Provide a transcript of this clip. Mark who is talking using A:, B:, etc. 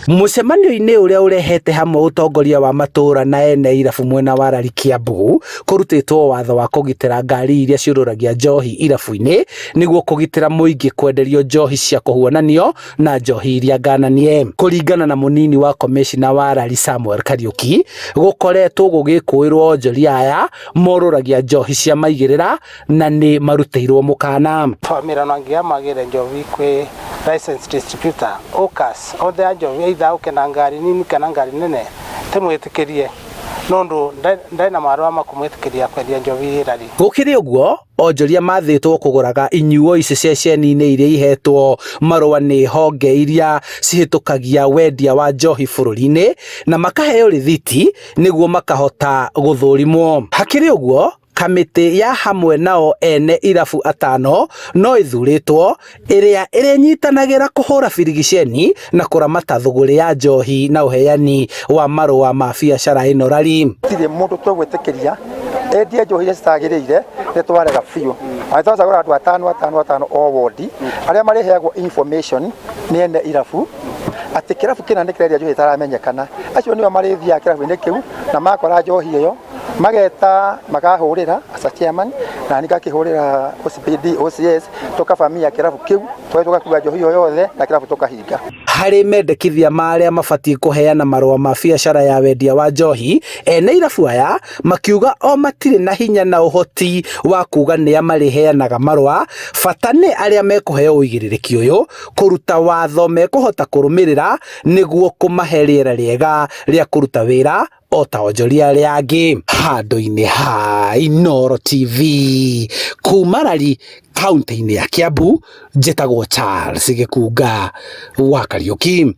A: Mũcemanio-inĩ ũrĩa ũrehete hamwe ũtongoria wa matũra na ene irabu mwena wa Lari Kiambu, kũrutĩtwo watho wa kũgitĩra ngari iria ciũrũragia njohi irabu-inĩ nĩguo kũgitĩra mũingĩ kwenderio njohi cia kũhuananio na njohi iria ngananie. Kũringana na mũnini wa komĩcina wa Lari Samuel Kariuki, gũkoretwo gũgĩkũĩrwo onjoria aya morũragia njohi cia maigĩrĩra na nĩ marutĩirwo mũkana.
B: Twamĩra no nginya magĩre njohi kwĩ licensed distributor hawkers othe a njohi, either ũke na ngari nini kana ngari nene, tĩmwĩtĩkĩrie nondu ndarĩ na marũa ma kũmwĩtĩkĩria kwendia njohi Lari.
A: Gũkĩrĩ ũguo, onjoria mathĩtwo kũgũraga inyuo ici ceceni-inĩ iria ihetwo marũa nĩ honge iria cihĩtũkagia wendia wa njohi bũrũri-inĩ na makaheo rĩthiti nĩguo makahota gũthũrimwo. Hakĩrĩ ũguo, kamĩtĩ ya hamwe nao ene irabu atano no ĩthurĩtwo ĩrĩa ĩrĩnyitanagĩra kũhũra birigiceni na kũramata thũgũrĩ ya njohi na ũheani wa marũa ma biacara ĩno Lari.
C: Gũtirĩ mũndũ twegwĩtĩkĩria endie njohi iria citagĩrĩire, nĩ twarega biũ. Na twacagũra andũ atano atano atano o wondi arĩa marĩheagwo information nĩ ene irabu atĩ kĩrabu kĩna nĩ kĩrendia njohi ĩtaramenyekana. Acio nĩo marĩthiaga kĩrabu-inĩ kĩu na makora njohi ĩyo mageta makahũrĩra as a chairman na niĩ ngakĩhũrĩra OCPD, OCS, tũkabamia kĩrabu kĩu, tũgathiĩ tũgakua njohi ĩyo yothe na kĩrabu tũkahinga.
A: Harĩ mendekithia ma arĩa mabatiĩ kũheana marũa ma biacara ya wendia wa njohi, ene irabu aya makiuga o matirĩ na hinya na ũhoti wa kuga nĩa marĩheanaga marũa, bata nĩ arĩa mekũheo ũigĩrĩrĩki ũyũ kũruta watho mekũhota kũrũmĩrĩra nĩguo kũmahe rĩera rĩega rĩa kũruta wĩra o ta onjoria arĩa angĩ. Handũ-inĩ ha Inooro TV kuma Lari kaũntĩ-inĩ ya Kiambu, njĩtagwo Charles Gĩkunga wa Kariũki.